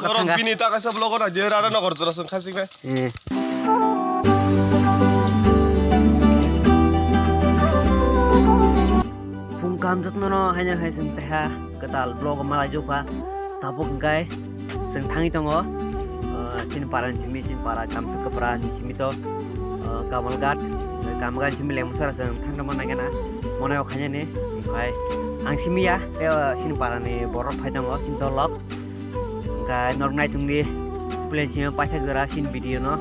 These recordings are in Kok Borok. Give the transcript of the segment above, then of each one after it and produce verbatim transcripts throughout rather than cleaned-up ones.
Norok bini ta kaisa vlog o na je Radha Nagar jora song khasik nai. Eh. Phung kaham jotno no haino hai chwng taiha kwtal vlog o malai jokha. Tabuk hwnkhe chwng thangwi tongo, ah, chini para ni simi, chini para Kamsa Kwpra ni simi to, ah, Kamalghat, Kamalghat simi Lemsara chwng thangna manaikhe na, monai o khainani, okhai ang simi ya, tei, ah, chini para ni borok phai tongo, chini dolok. Hwnkhe norok naitung di, pulen simi paithak jora chini video no,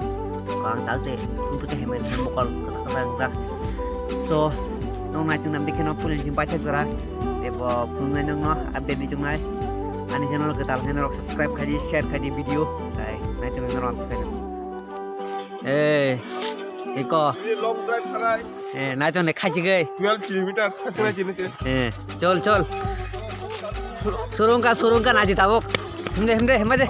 ang tal tei, tei hemai mokol kwtal kwtal wngjak. So, norok naitung nam di kheno pulen simi paithak jora, tei bo phunuknai nokno update di tongnai. Ani channel kwtal khe norok subscribe khai di, share khai di video. Hai, naitung norok subscribe. Eh, iko. Ini long drive kharai. Eh, naitung ne khachi gai. Twelve kilometer khachi gai jini te. Eh, chol, chol. Surungka, surungka naji tabuk. Himde, himde, himde.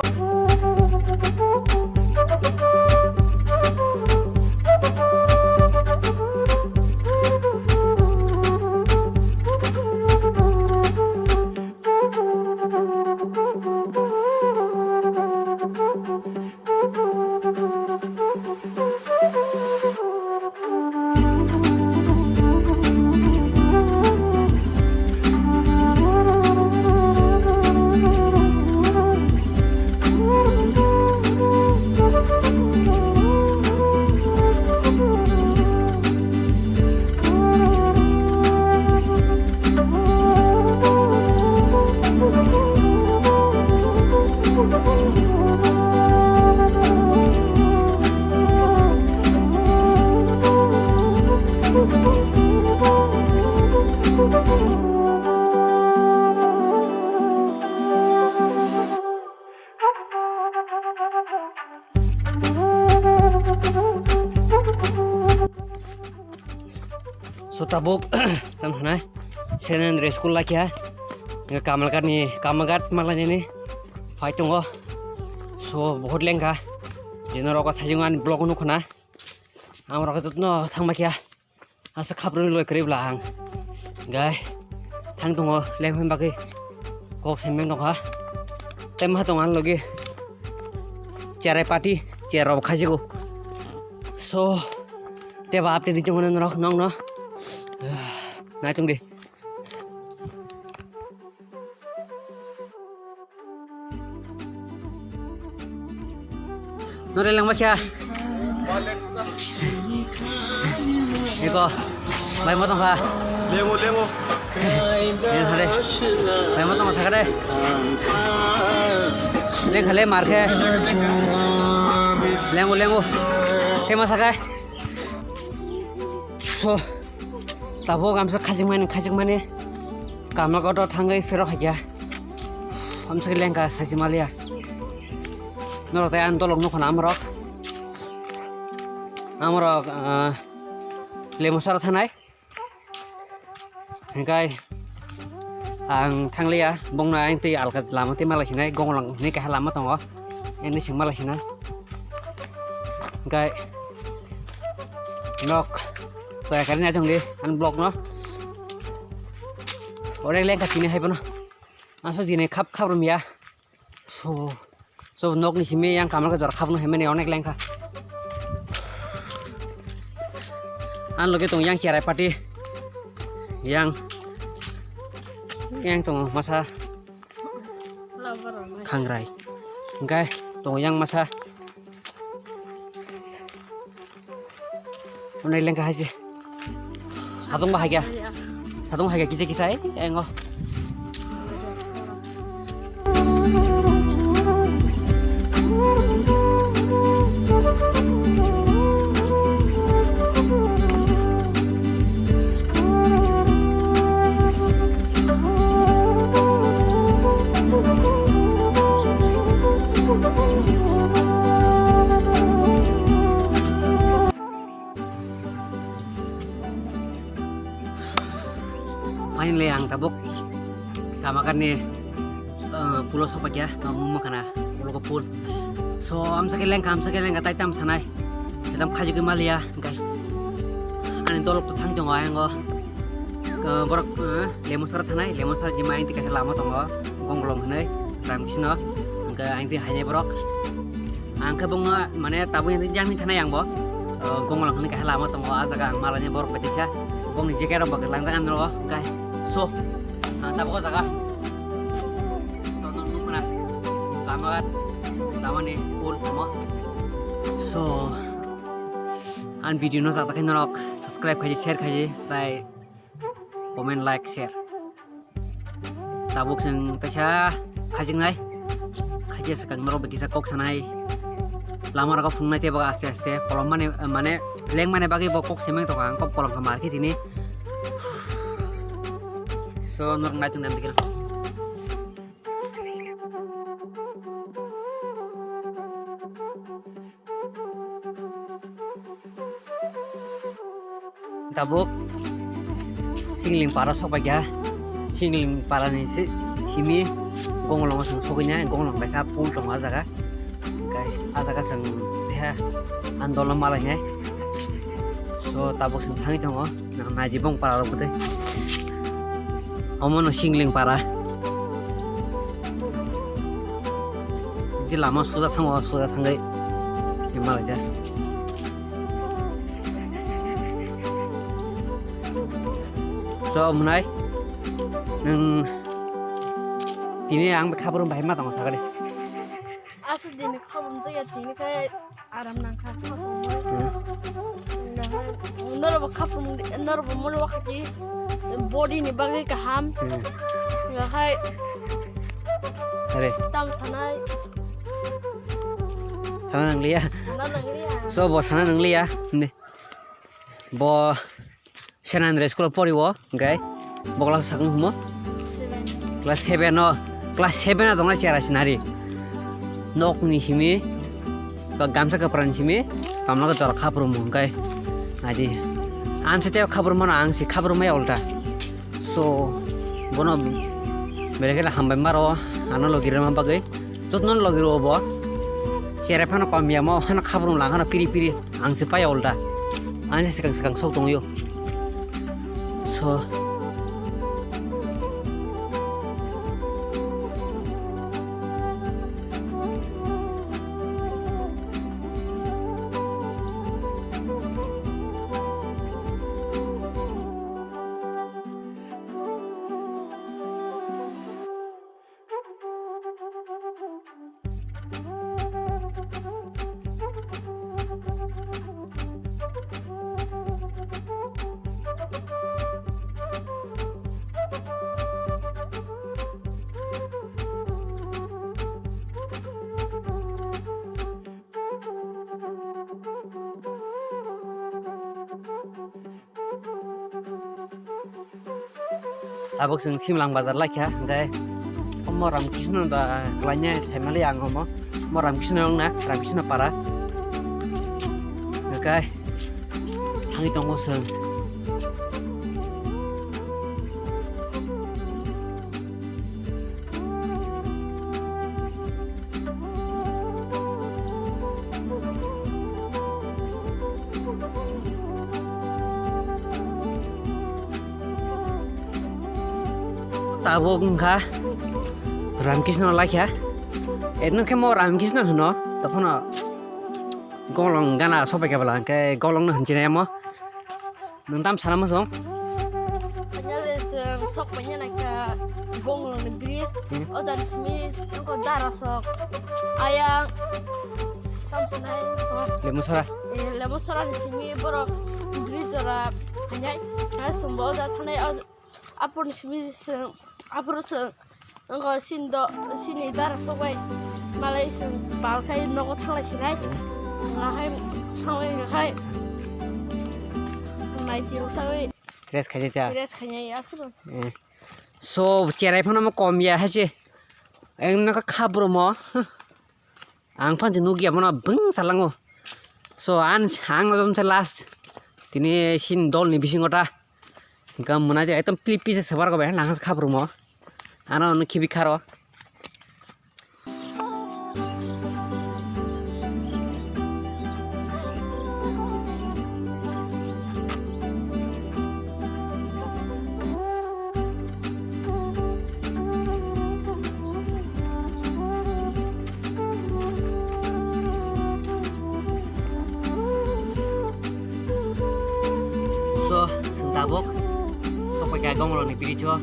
So tabuk, tamo hwnai, Saint Andrew school lakha, Kamalghat ni, Kamalghat malaini phai tongo. So, bohut lengkha, jeno rogo thajingo ani vlog nukho na, amrok jotno thangma kha. Asa khaprwi loi kwrwi bla ang. Gai thang tongo lengphai bagwi kok semeng tongkha. Tei ma tongo ang logi cherai party chair rok khasigo. So tei ba update di tongo norok nokno. Naitung di. Nore langma kya? Eko, bai mo tongkha. Lemo, lemo. Yen hade. Bai mo tongkha sakade. Leng khale mar khe. Lengo, lengo. Tema sakai. So, tabuk amsa khajikmani, khajikmani. Kamalghat o thangwi phirok haikya. Amsa khe lengkha sachi maliya. Norok tei ani dolok nukho na amrok. Amrok, ah, Lemusara thanai. Hingkai ang thangliya, bongno ang tei alka lama tei malai sinai, gonglang hinwi kaisa lama tongo. Ani sing malai sinai. Hingkai nok toya kari nai tongdi, ani vlog no. Orek lengkha tini hai bono. Asok jini khap khap rum ya. So, so nokni simi yang kamal ka jora khapno hemani onek lengkha. An loge tong yang cherai party. Yang, yang tong masa khangrai. Engkai tong yang masa. Onai lengkha hai se. Sadong ba hai kya? Sadong hai kya kisa kisa, eh, engo. Finally, ang tabuk Kamakani, eh, pulo sopakya, no muma kana, pulo ko pul. So, amsa ke lengka, amsa ke lengka, tai tam sanai. Tam khaji ke malia, guys. Ani dolok to thang tongo, ayango. Eh, borok, eh, Lemusara thanai, Lemusara jima inti kaisa lama tongo, gonglong hinai, ram kisino. Ang twi hainai borok. Ang khe bongno mane tabuk yang jang ni thanai ang bo. Gongolong hwnwi kaisa lama tongo, ah jaga ang malaini borok bai teisa. Bongni jacket rok bo kwlangjaknai nogo, hwnkhe so ang tabuk o jaga. Tono nukna lama, lamani pool tamo. So ang video no sajak khe norok subscribe khaidi, share khaidi, tei comment, like, share. Tabuk chwng kaisa khajiknai, khaisa swkang norok bai kisa kok sanai. Lama rogo phunuknai tei bo aste aste kolom mani, mane lengmani bagwi bo kok semeng tongo, ang kok kolom kha mar khe tini. So norok nai tongdi. Tabuk Singling para sok bai kha. Singling para ni si-, simi Gongolongo chwng sogwi nai, Gongolong bai kha pool tongo ah jaga. Hwnkhe ah jaga chwng teha andolo malai nai. So tabuk chwng thangwi tongo. Nang naidi bong para rok bwtwi. Omo no Singling para. Di lama suja thango, suja thangwi. Di malaija. So, mwnai. Nang tini ang khabrum bai ma tongo sagadi. Aswk dini khabrum jaya tini khe aram nangkha khabrum. Hmm. Norok bo khabrum, norok bo molo wakha di body ni bagwi kaham. Hmm. Ngakhai are tam sanai. Sana nangliya. Sana nangliya. So bo sana nangliya. Ne. Bo Saint Andrew school o pori o, hwnkhe bo class o sakung humo? Seven. Class seven o, class seven o tongna chera sinari. Nok ni simi, ba gamsa kwpra ni simi, tamla jora khabrum hwnkhe. Naidi. Ang se tei khabrum mano, ang se khabrum mai ulta. So, bono belai kheno hambai maro, ano logi rwma bagwi. Jotno logi rw bo. Cherai phano kom ya mo, hano khabrum lang hano piri piri. Ang se paya ulta. Ang se swkang swkang sok tongyo. So. Tabuk chwng Simlang bazar laikha, hwnkhe omo Ramkisno da kwlainai thaimanli ang omo. Omo Ramkisno wngna, Ramkisno para. Hwnkhe thangwi tongo chwng. Tabuk wngkha Ramkisno laikha. Eno khe mo Ramkisno hwno, tokhono Golong gana sopai khe bwla, hwnkhe Golongno hinwi chinai omo. Nwng tam sana muchung? Phainale chwng sok paina naikha Gongolongni bridge. Hmm. O jaga simi wngkha dara sok. Ayang tam sanai. Lemusora. Eh, Lemusorani simi borok bridge jora phainai. Ha, chwngbo o jaga thanai, o, aporni simi chwng, apor chwng. Wngkha sini do, sini dara sok bai. Malai chwng bal khai nogo thanglai sinai. Ngakhai thangwi ngakhai. Mai tiro sagwi. Rest khaijak cha. Rest khainai aswk. Eh. So, cherai phano mo kom ya hai se. Eng nokha khabrum mo. Ang phan nukya bono bwng salango. So, ang, ang no jomsa last. Tini sin dol ni bisingo ta. Hingka mwnai je ekdom pli pli se sebar ko bai, lang khabrum mo. Ano no khibi kharo. Gomorokni bridge o,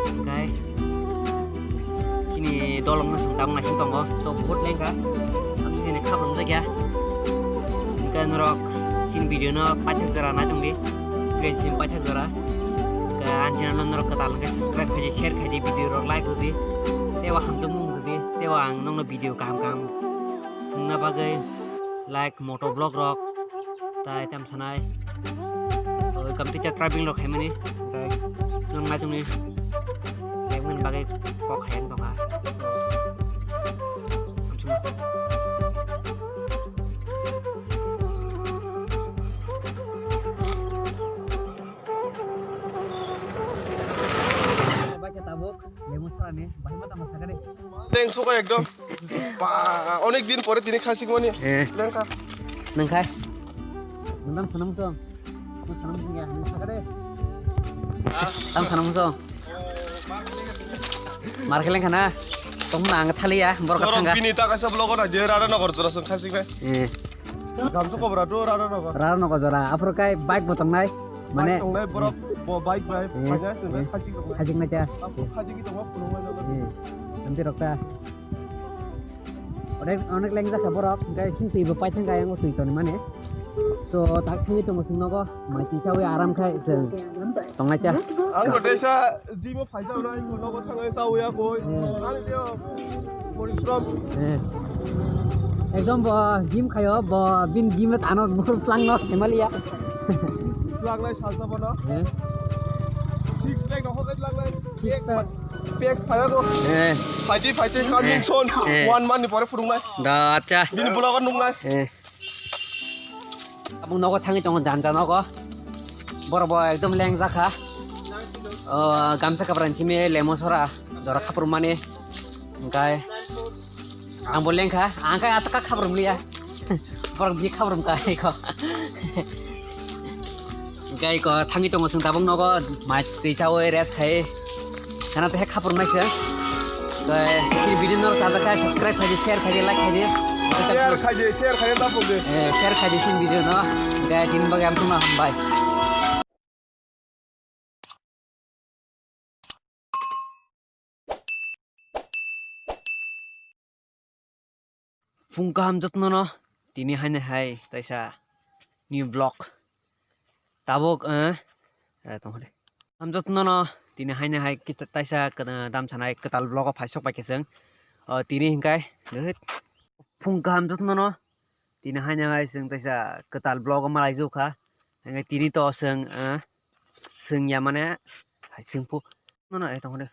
hingkai chini dolongno chwng tabuk naising tongo, to buhut lengkha. Ang chini khaprum jakya. Hingke norok chini video no paithak jora naitongdi, friends ni paithak jora. Hingke ang channel no norok kwtal hingke subscribe khaidi, share khaidi, video rok like rwdi, tei o hamjakmung rwdi, tei o ang nokno video kaham kaham wngna bagwi like, moto vlog rok, tai tam sanai. Oi, kamtwi cha traveling rok khaimani, tai nong naitongni, khaimani bagwi kok hayang tongkha. Bai khe tabuk lemu sarani bahai ma tamo sakani. Teng suka ekdom. Ba, onek din pore tini khasik mani. Eh. Lengkha. Nengkhai. Nendam sanam song. Nang sanam song ya, nang sakade. Tam sanam song. Mar khe lengkha na. Tong na ang thali ya, borok Norok thangga. Bini ta kaisa vlog na je rara nokor jora song khasik nai. Eh. Gamsa kobra tu rara nokor. Rara nokor jora. Aphuru kai bike bo tongnai. Mane bike tongnai borok bo bike bai. Eh. Khajak tongnai, eh, khajak tongnai. Khajak nai ta. Aphuru khajak tongnai phunuk nai. Eh. Amti rok ta. Onek, onek leng jakha borok, hingke sing twi bo paithang kha, ayang o twi toni mani. So, tak thangwi tongo chwng nogo, mai twi chawi aram khai chwng tongnai cha. Ang to teisa gym o phaijak nai, nogo thangwi chawi ya koi. Hmm. Ani teo porishrom. Eh. Ekdom bo gym khayo, bo bin gym o tano bor plang no hemaliya. Plang nai salsa bono. Eh. Six pack no hokai plang nai. Six pack. Pek phaya ko. Eh. Phaidi, phaidi, coming soon. Eh. One month ni pore phunuknai. Da, acha. Bini vlog o nuknai. Eh. Abung nogo thangwi tongo, jan jan nogo. Borok bo ekdom leng jakha. O, gamsa kapra ni simi lemo sora. Jora khapur mani. Hingkai. Ang bo lengkha, ang khe aswk kha khabrum liya. Borok bi khabrum kha eko. Hingke eko thangwi tongo chwng tabuk nogo, mai twi chawi rest khai. Khana tei khabrum naisa. Tei video no chajak kha, subscribe khaidi, share khaidi, like khaidi. Share khaidi, share khaidi, ta pogdi. Eh, share khaidi sin video no. Hingke tini bagwi amsukno hambai. Phung kaham jotono no tini haino hai taisa new vlog. Tabuk, eh, eh, tongkha de. Kaham jotono no tini haino hai kita taisa kena dam sanai kwtal vlog o phai sok pai khe chwng. O tini hinkai, phung kaham jotono no tini haino hai chwng taisa kwtal vlog o malai jokha. Hingai tini to chwng, eh, chwng ya mane hai chwng pu. No, no, eh, tongkha de.